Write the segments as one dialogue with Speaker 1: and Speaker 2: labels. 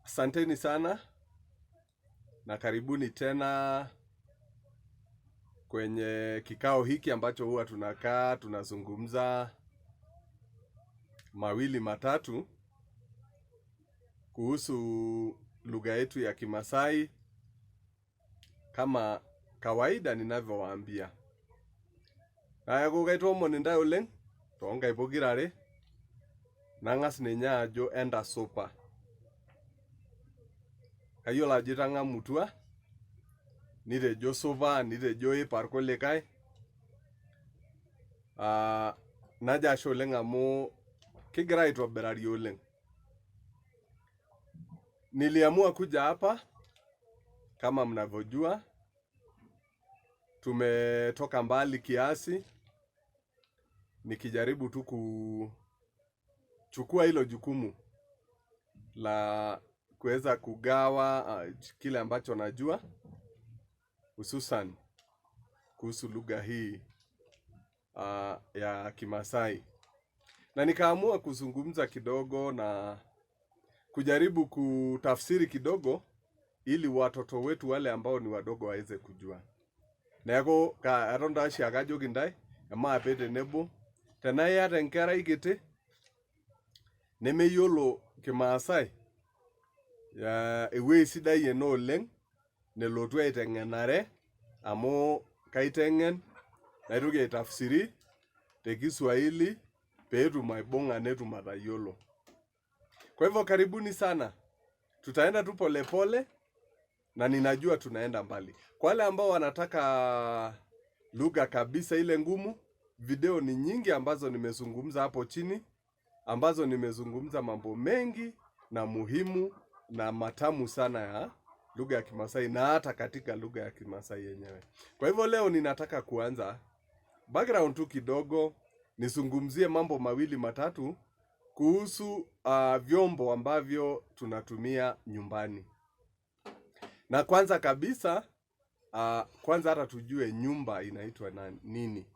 Speaker 1: Asanteni sana na karibuni tena kwenye kikao hiki ambacho huwa tunakaa tunazungumza mawili matatu kuhusu lugha yetu ya Kimasai kama kawaida ninavyowaambia. Neeku kaitoomon intae oleng toonkaik pokirare nang'as ninye ajo entasupa. Kayiolo ajo itang'amutua nitejo supa nitejo ipa irkulikae aa najo ashe oleng amu kigira aitobirari oleng. Niliamua kuja hapa kama mnavyojua, tumetoka mbali kiasi, nikijaribu tu kuchukua hilo jukumu la kuweza kugawa kile ambacho najua hususan kuhusu lugha hii ya Kimasai, na nikaamua kuzungumza kidogo na kujaribu kutafsiri kidogo ili watoto wetu wale ambao ni wadogo waweze kujua. Neeku eton taa oshiake ajoki intae emaape tenebo tenaa iyata enkerai kiti nemeyiolo Kimaasai, ewueji sidai ena oleng nelotu aiteng'enare amu kaiteng'en naitoki aitafsiri te Kiswahili peetum aibung'a netum atayiolo. Kwa hivyo karibuni sana, tutaenda tu polepole na ninajua tunaenda mbali. Kwa wale ambao wanataka lugha kabisa ile ngumu, video ni nyingi ambazo nimezungumza hapo chini, ambazo nimezungumza mambo mengi na muhimu na matamu sana ya lugha ya Kimasai na hata katika lugha ya Kimasai yenyewe. Kwa hivyo leo ninataka kuanza background tu kidogo, nizungumzie mambo mawili matatu kuhusu vyombo ambavyo tunatumia nyumbani. Na kwanza kabisa kwanza hata tujue nyumba inaitwa na nini.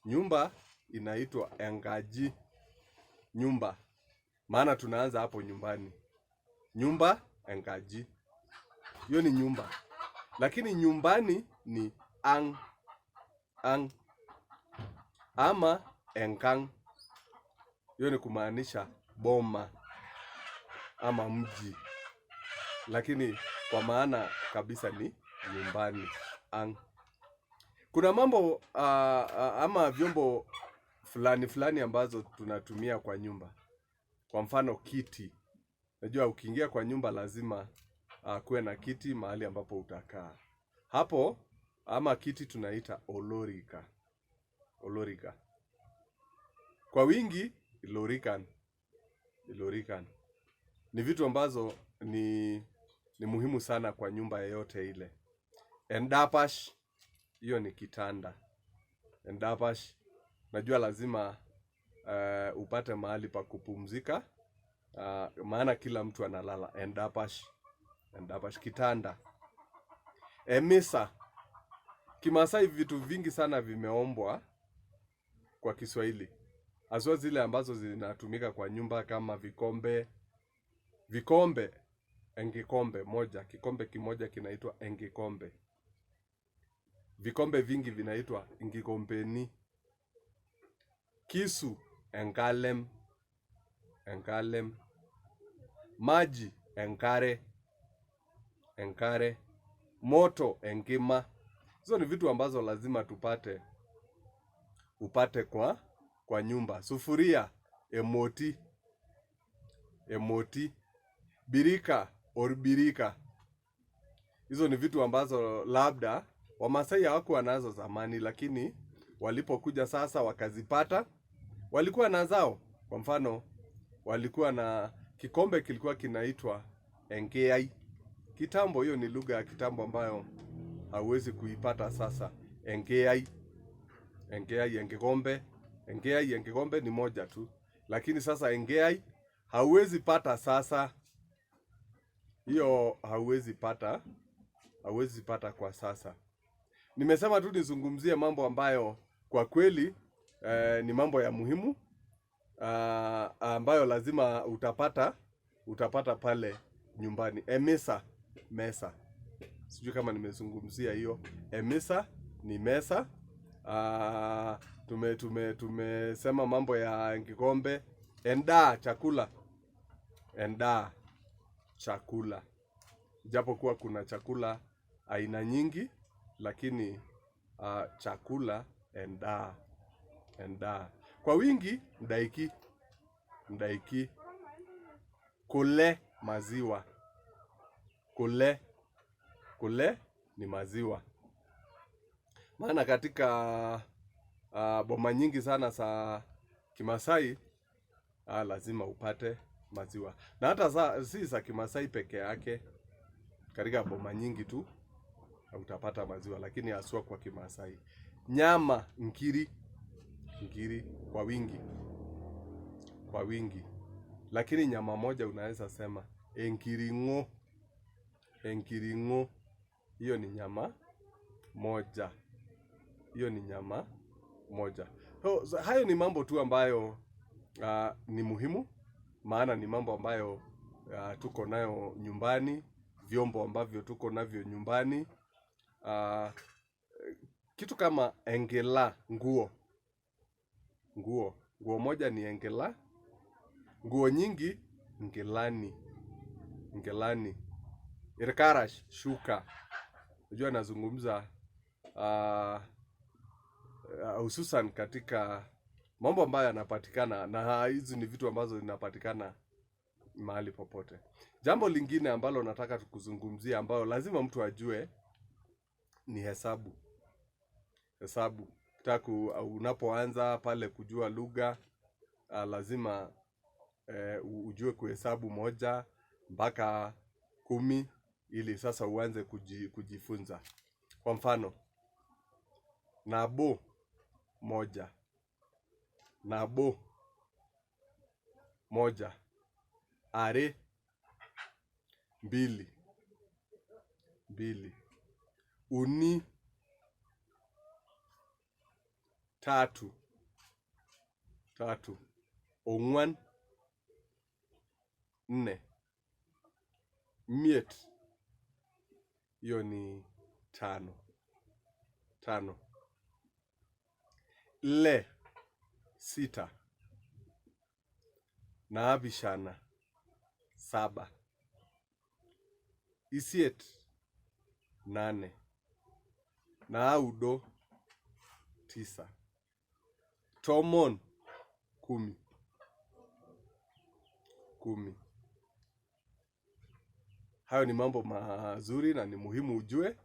Speaker 1: Nyumba inaitwa enkaji. Nyumba. Maana tunaanza hapo nyumbani. Nyumba enkaji. Hiyo ni nyumba. Lakini nyumbani ni ang. Ang. Ama enkang. Hiyo ni kumaanisha boma ama mji, lakini kwa maana kabisa ni nyumbani ang. Kuna mambo ama vyombo fulani fulani ambazo tunatumia kwa nyumba. Kwa mfano kiti. Najua ukiingia kwa nyumba lazima kuwe na kiti mahali ambapo utakaa. Hapo ama kiti tunaita olorika. Olorika. Kwa wingi ilorikan. Ilorikan. Ni vitu ambazo ni muhimu sana kwa nyumba yoyote ile. Endapash, hiyo ni kitanda. Endapash, najua lazima upate mahali pa kupumzika maana kila mtu analala. Endapash, endapash, kitanda. Emisa, Kimasai vitu vingi sana vimeombwa kwa Kiswahili, haswa zile ambazo zinatumika kwa nyumba kama vikombe. Vikombe, engikombe moja, kikombe kimoja kinaitwa engikombe. Vikombe vingi vinaitwa ngikombeni. Kisu, enkalem, enkalem. Maji, enkare, enkare. Moto, enkima. Hizo ni vitu ambazo lazima tupate upate kwa nyumba. Sufuria, emoti, emoti. Birika, orbirika. Hizo ni vitu ambazo labda Wamasai hawakuwa nazo zamani, lakini walipokuja sasa wakazipata, walikuwa na zao. Kwa mfano, walikuwa na kikombe kilikuwa kinaitwa enkeai. Kitambo, hiyo ni lugha ya kitambo ambayo hauwezi kuipata sasa. Enkeai, enkeai, enkikombe, enkeai, enkikombe ni moja tu, lakini sasa enkeai hauwezi pata sasa, hiyo hauwezi pata, hauwezi pata kwa sasa. Nimesema tu nizungumzie mambo ambayo kwa kweli ni mambo ya muhimu ambayo lazima utapata pale nyumbani. Emisa, mesa. Sijui kama nimezungumzia hiyo. Emisa ni mesa. Tumesema mambo ya kikombe. Endaa, chakula. Endaa, chakula. Japokuwa kuna chakula aina nyingi, lakini chakula endaa, endaa. Kwa wingi ndaiki, ndaiki. Kule, maziwa. Kule, kule ni maziwa. Maana katika boma nyingi sana za Kimasai lazima upate maziwa. Na hata si za Kimasai peke yake, katika boma nyingi tu utapata maziwa, lakini haswa kwa Kimasai. Nyama, ngiri, ngiri kwa wingi, kwa wingi. Lakini nyama moja unaweza sema enkiring'o, enkiring'o. Hiyo ni nyama moja, hiyo ni nyama moja. So, hayo ni mambo tu ambayo ni muhimu, maana ni mambo ambayo tuko nayo nyumbani, vyombo ambavyo tuko navyo nyumbani. Kitu kama engela, nguo, nguo, nguo moja ni engela, nguo nyingi ngelani, ngelani. Irkarash, shuka. Unajua nazungumza hususan katika mambo ambayo yanapatikana, na hizi ni vitu ambazo zinapatikana mahali popote. Jambo lingine ambalo nataka tukuzungumzia, ambayo lazima mtu ajue, ni hesabu. Hesabu. Unapoanza pale kujua lugha, lazima ujue kuhesabu 1 mpaka 10 ili sasa uanze kujifunza. Kwa mfano, nabo 1, nabo 1, are 2, 2, uni 3, 3, ong'wan 4, miet, hiyo ni 5, 5, le 6, naapishana 7, isiet 8, naudo 9, tomon 10, 10. Hayo ni mambo mazuri na ni muhimu ujue,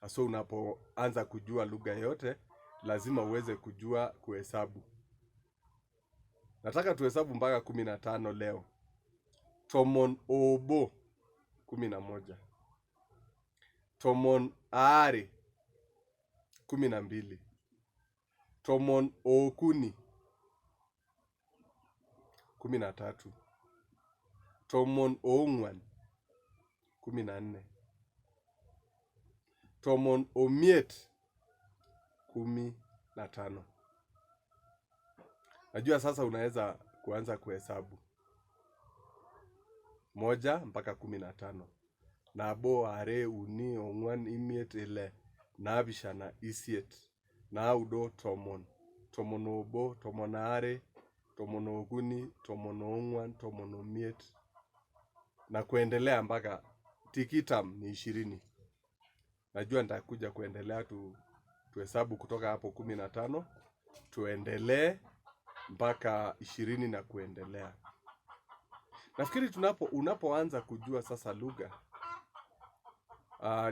Speaker 1: hasa unapoanza kujua lugha yote, lazima uweze kujua kuhesabu. Nataka tuhesabu mpaka 15 leo. Tomon obo 11, tomon aare 12, tomon okuni 13, tomon ong'wan 14, tomon omiet 15. Najua sasa unaweza kuanza kuhesabu 1 mpaka 15. Nabo, are, uni, ong'wan, imiet, ile, naapishana, isiet, naudo, tomon, tomon obo, tomon aare, tomon okuni, tomon ong'wan, tomon omiet, na kuendelea mpaka tikitam ni 20. Najua nitakuja kuendelea tuhesabu kutoka hapo 15 tuendelee mpaka 20 na kuendelea. Nafikiri unapoanza kujua sasa lugha,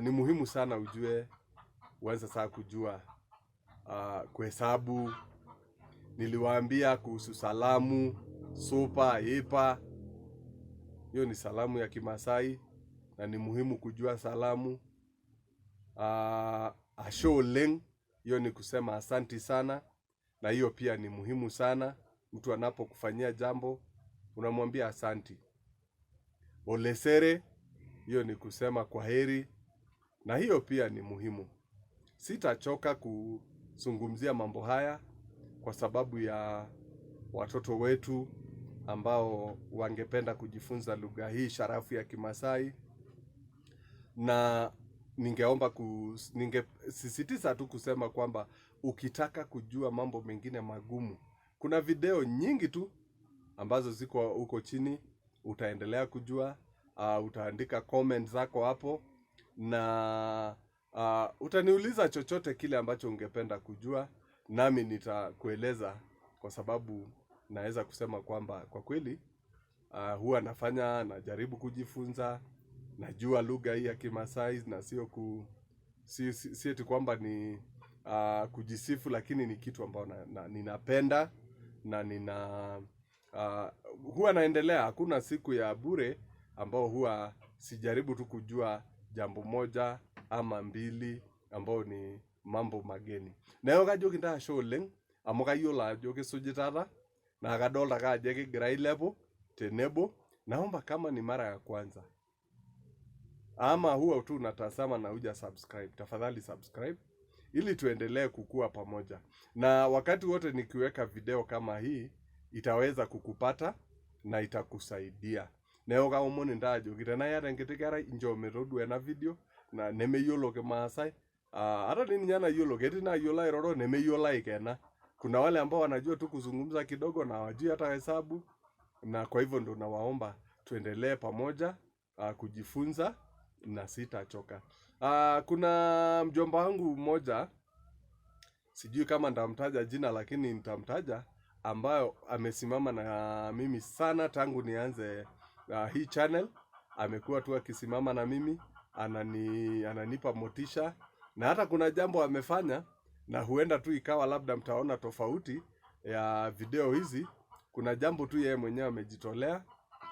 Speaker 1: ni muhimu sana ujue, uanze sasa kujua kuhesabu. Niliwaambia kuhusu salamu, supa, ipa. Hiyo ni salamu ya Kimasai na ni muhimu kujua salamu. Asholeng, hiyo ni kusema asanti sana, na hiyo pia ni muhimu sana. Mtu anapokufanyia jambo unamwambia asanti. Olesere, hiyo ni kusema kwaheri, na hiyo pia ni muhimu. Sitachoka kuzungumzia mambo haya kwa sababu ya watoto wetu ambao wangependa kujifunza lugha hii sharafu ya Kimasai, na ningeomba ningesisitiza tu kusema kwamba ukitaka kujua mambo mengine magumu, kuna video nyingi tu ambazo ziko huko chini, utaendelea kujua. Utaandika comment zako hapo na utaniuliza chochote kile ambacho ungependa kujua, nami nitakueleza, kwa sababu naweza kusema kwamba kwa kweli huwa nafanya, najaribu kujifunza, najua lugha hii ya Kimasai na sio ku si, si, si eti kwamba ni kujisifu, lakini ni kitu ambao ninapenda na nina huwa naendelea. Hakuna siku ya bure ambao huwa sijaribu tu kujua jambo moja ama mbili ambao ni mambo mageni. Neeku kajoki intae ashe oleng amu kayiolo ajo kisujitata naa kadolta ake ajo ekigira ailepu tenebo. Naomba kama ni mara ya kwanza ama huwa tu unatazama na huja subscribe, tafadhali subscribe ili tuendelee kukua pamoja, na wakati wote nikiweka video kama hii itaweza kukupata na itakusaidia. Neeku kaomon intae ajoki tenaa iyata enkiti kerai, nchoo metodua ena video na nemeyiolo Kimaasai, hata ninye nayiolo, ketii nayiolo airoro nemeyiolo aikena. Kuna wale ambao wanajua tu kuzungumza kidogo na hawajui hata hesabu, na kwa hivyo ndo nawaomba tuendelee pamoja kujifunza na sitachoka. Kuna mjomba wangu mmoja, sijui kama nitamtaja jina lakini nitamtaja, ambayo amesimama na mimi sana tangu nianze hii channel. Amekuwa tu akisimama na mimi, ananipa motisha, na hata kuna jambo amefanya na huenda tu ikawa labda mtaona tofauti ya video hizi. Kuna jambo tu yeye mwenyewe amejitolea,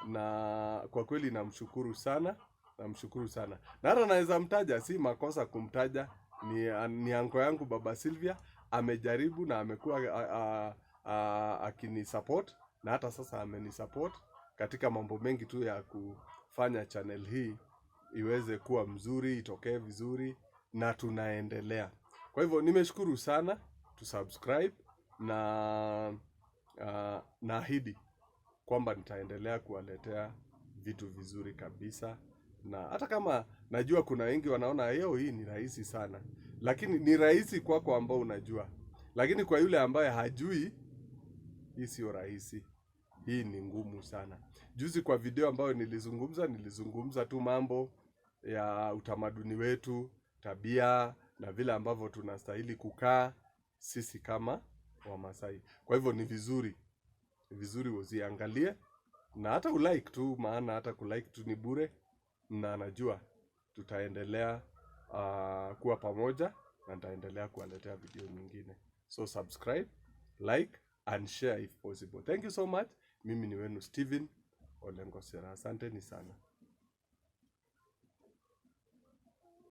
Speaker 1: na kwa kweli namshukuru sana, namshukuru sana, na hata naweza mtaja, si makosa kumtaja. Ni anko yangu Baba Sylvia amejaribu na amekuwa akinisupport na hata sasa amenisupport katika mambo mengi tu ya kufanya channel hii iweze kuwa mzuri, itokee vizuri na tunaendelea. Kwa hivyo nimeshukuru sana, tusubscribe na naahidi kwamba nitaendelea kuwaletea vitu vizuri kabisa, na hata kama najua kuna wengi wanaona hiyo hii ni rahisi sana, lakini ni rahisi kwako ambao unajua, lakini kwa yule ambaye hajui, hii sio rahisi, hii ni ngumu sana. Juzi kwa video ambayo nilizungumza tu mambo ya utamaduni wetu, tabia na vile ambavyo tunastahili kukaa sisi kama Wamasai. Kwa hivyo ni vizuri uziangalie na hata ulike tu, maana hata kulike tu ni bure, na najua tutaendelea kuwa pamoja na nitaendelea kuwaletea video nyingine. So subscribe, like and share if possible. Thank you so much. Mimi ni wenu Steven Olengo Sera. Asanteni sana.